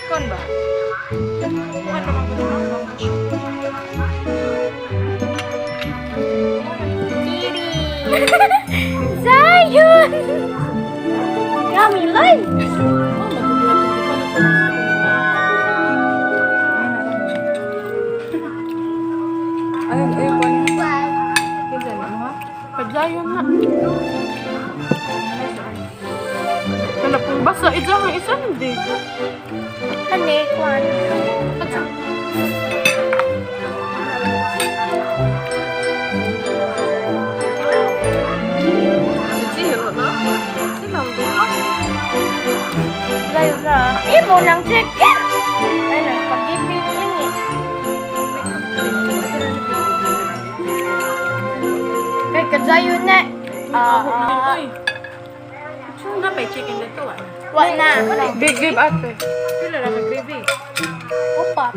Kon ba? Kiri. Zion! Yummy life! Ayun, ayun po niya. Kinsa na mo ha? Padlayon na. Kana pong basa, isa ang isa hindi. Ano kwan? Zero na. Sila ang duha. Zion na. Imo nang chicken! Ay na, pag-ibig niya. Kay ka-Zion na. Ah, ah. Uy. Na may chicken dito ah. Wa na. Big give ate. Pila ra ka gravy. Upa.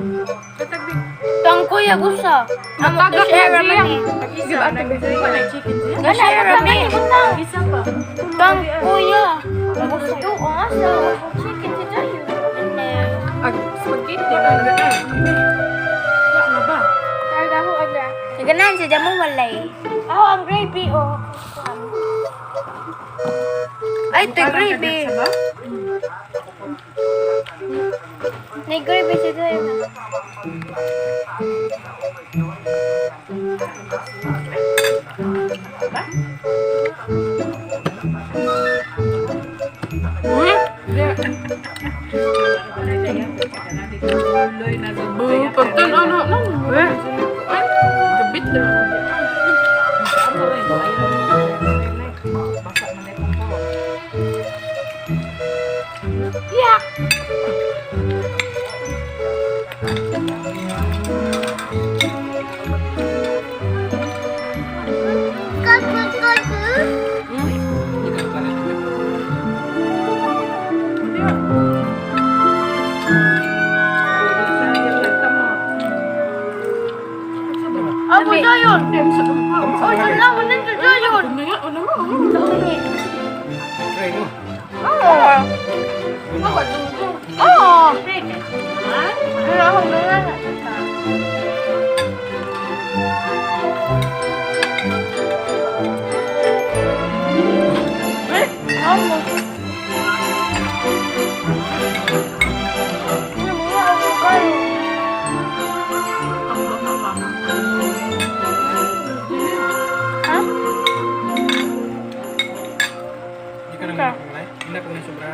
Katag big. Tang kuya gusa. Amo to Tagak share na man eh. Give ate big. Wala chicken siya. Gana share man. Isa pa. Tang kuya. Gusto asa chicken si Zion. Ag spaghetti na na. Wa na ba? Ganahan siya mo walay. Oh, ang gravy oh. Ay, ito gravy. Sa ba? May gravy siya tayo. Oh, pagtan ano nang. Eh. Ay, gabit na. Yeah. Ako Zion. Oh, salamat nito Zion. Ano mo? Try mo. Oh. Oh. Pero ako gana. Amo. Ano mo ako kayo? Tambak na mama. Ha? Hindi ka naman nakulay. Hindi na kung sobra.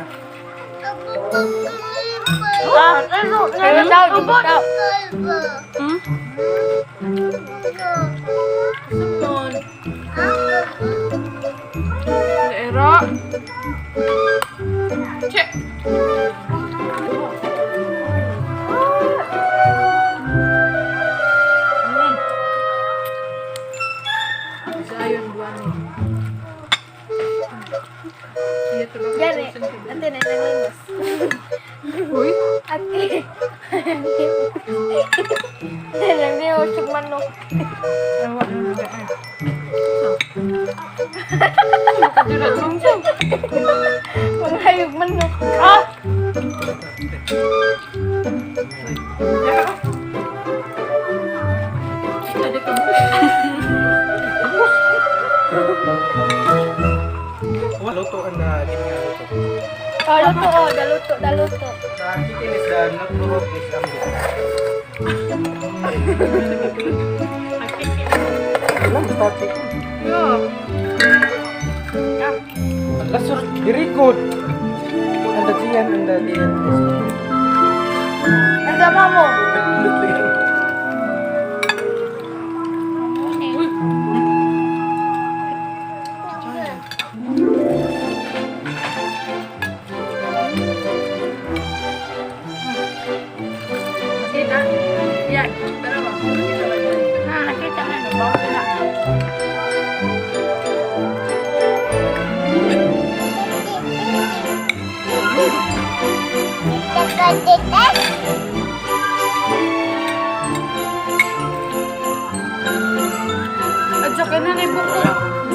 Ah, ano? Ano tao? Tao. Sumon. Era. Che. Zion buwan. Iya, Gani. Ate na nanglimos. Uy. Ate. Nanglimos yung manok. Ewa na na eh. Makadira sungsong. Manghayog manok. Ah! Ada ka Wala luto ang na nga luto. Oh, luto, oh. Daluto, daluto. The chicken is the not pork is ambit. Alam, basta chicken. Yeah. Lasur, very good. And the GM and the DN is Ang gama mo. Uy.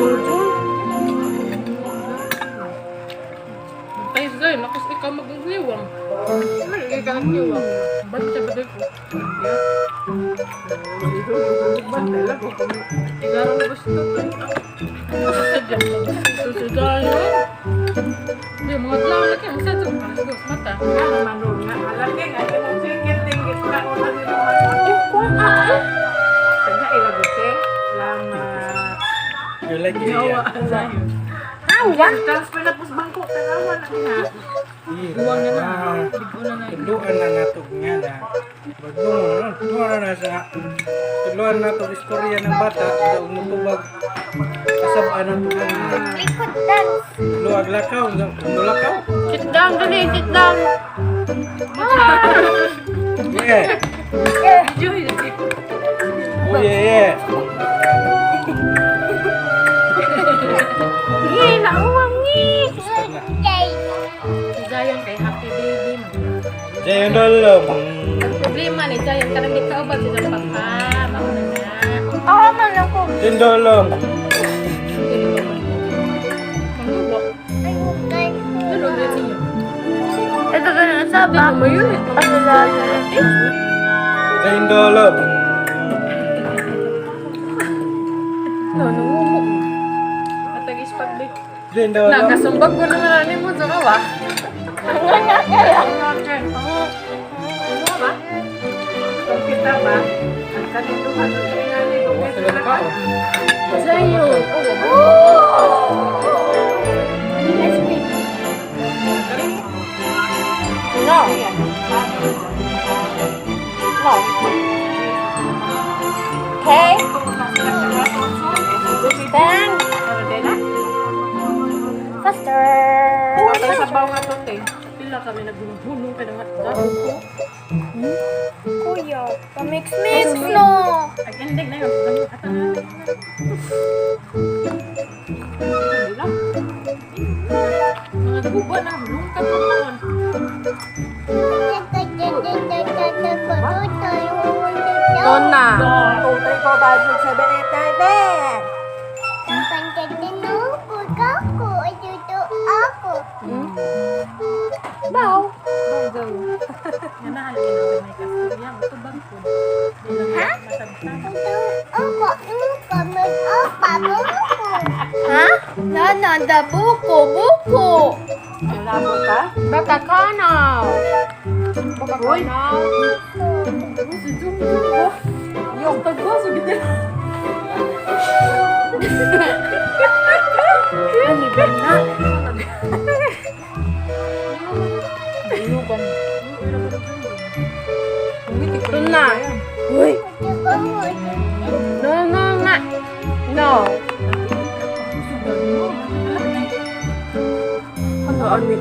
Jun. Bantay sa'yo, nakus ikaw mag-iwang. Hindi ka nag-iwang. Bantay ba ko? Igaro na gusto. Susudayo. Hindi, mga tao lagi. Ang sadyo. Alas dos, mata. You like it, yeah. Transfer na po sa bangko. Tanawa na niya. Iwang na na. Ah, Bigo na na. Tudluan na nato nga na. Bagdungon na. Tudluan na na sa tudluan na to istorya ng bata sa mutubag kasabaan na to Likod dance. Luag lakaw, mulakaw. Sit down, dali. Sit down. Yeah. Video yun. Oh yeah, yeah. Yay, nauwang ni. Gusto na. Si Zion kay happy baby mo. Jayon dalam. Ang problema ni Zion, karang di kauban si Zion papa. Mauna na. Ako man ako. Jayon dalam. Manguwa. Ano na niyo? Ito ganun sa ba? Ano mo yun? Ano lang? Jayon dalam. No, nangumo. Matagis pagli. Jayon dalam. Nakasumbag ko naman ani mo sa kawa. Ano ba? Kung kita ba, ang kaninduhan ng tingali ko. Wala sila tao. Zion. Ice cream. No. No. Okay. Stand. Faster. Ang sabaw nga to, te. Pila kami nagbulong-bulong kay nga ko. Kuya, pa-mix-mix no. Ag ending na yun. Ata na. Mga guba na lungkat ko noon. Donna. 2, 3, 4, 5, 6, 7, 8, 9, 10. Bow. Nga mahal ka na may kasturya, matubang ko. Ha? Ha? Nana, da buko, buko. Labo ka? Baka ka na. Baka ka na. Si Jung Jung ko. Yung tagbaso gid. Ano ba na? Ilugan. Ito na. Uy. No, no, na. No. Ano, ano ni?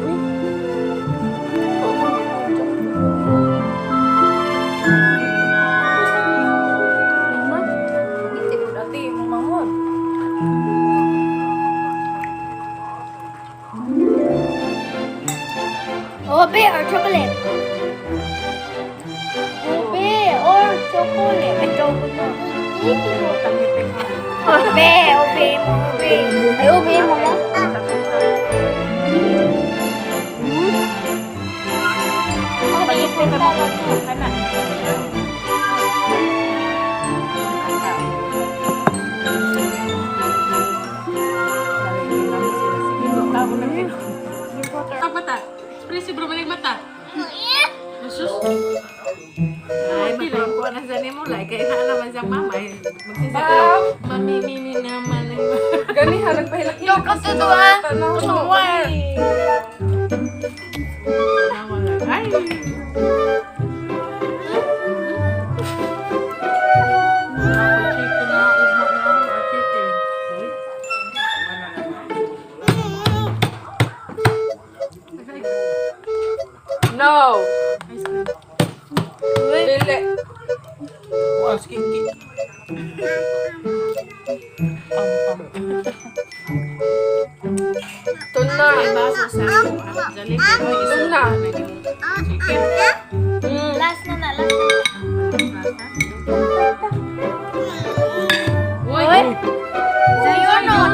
Ube or chocolate? Ube or chocolate? Ay, chocolate. Ube, ube mo, ube. Ay, ube mo mo. Ipin talaga. Ang mata. Expressive bro, malig mata. Jesus. Ay, matulog na sa nimo. Like, kaya na naman siyang mama. eh. Magsisita. Mami, mimi naman. Gani, harag pahilak. Yung katutuwa. Tuwa. Ay! Chicken na, ugma na, chicken. No! Dili. Wow, skinky. Ito na. Baso sa Ito na. Chicken. Last na na, last na. Uy! Sa'yo nun.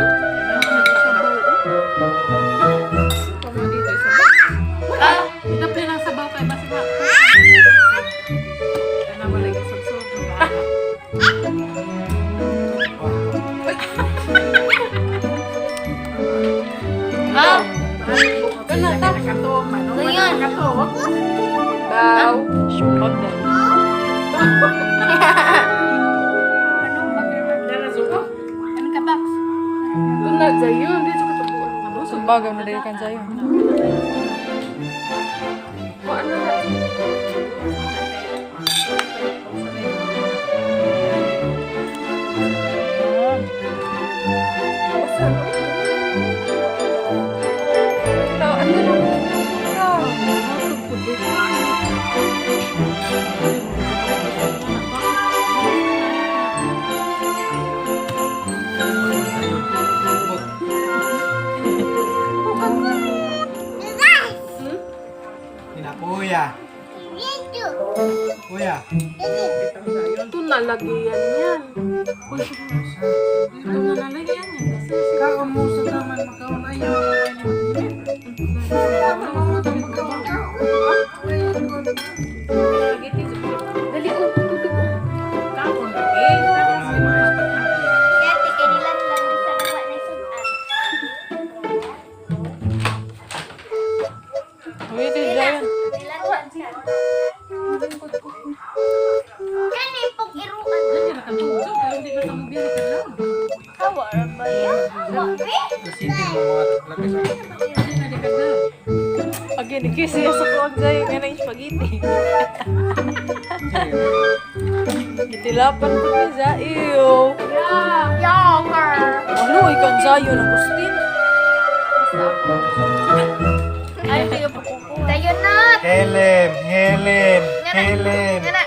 Sugag dahil. Anong ka box? Doon na, Zayon. Dito ka tabuan. Sugbagan na dahil kan sa'yo. Ano na? Ano na? Nila kuya. Kuya. Ito na lagi yan yan. Ito na nalagyan yan. Kaon mo sa taman makaon ayaw. Dali ko, tubig ko. Kaon lagi. Dati kay nilan lang sa wa na sudan. Uy, di Zayon. Nilan lang siya. Kani pong iruan. Hindi na kami biyahe ka lang. Hawa ra ba ya? Hawa be. Kasitin mo mga lakas. Hindi na di ka lang. Again, kiss siya sa kuwag Zayon. Nga na yung spaghetti. Gitilapan ko ni Zayo. Yogurt. Ano, ikan Zayon ang kustin. Ay, tayo na. Helem, helem, helem. Nga na.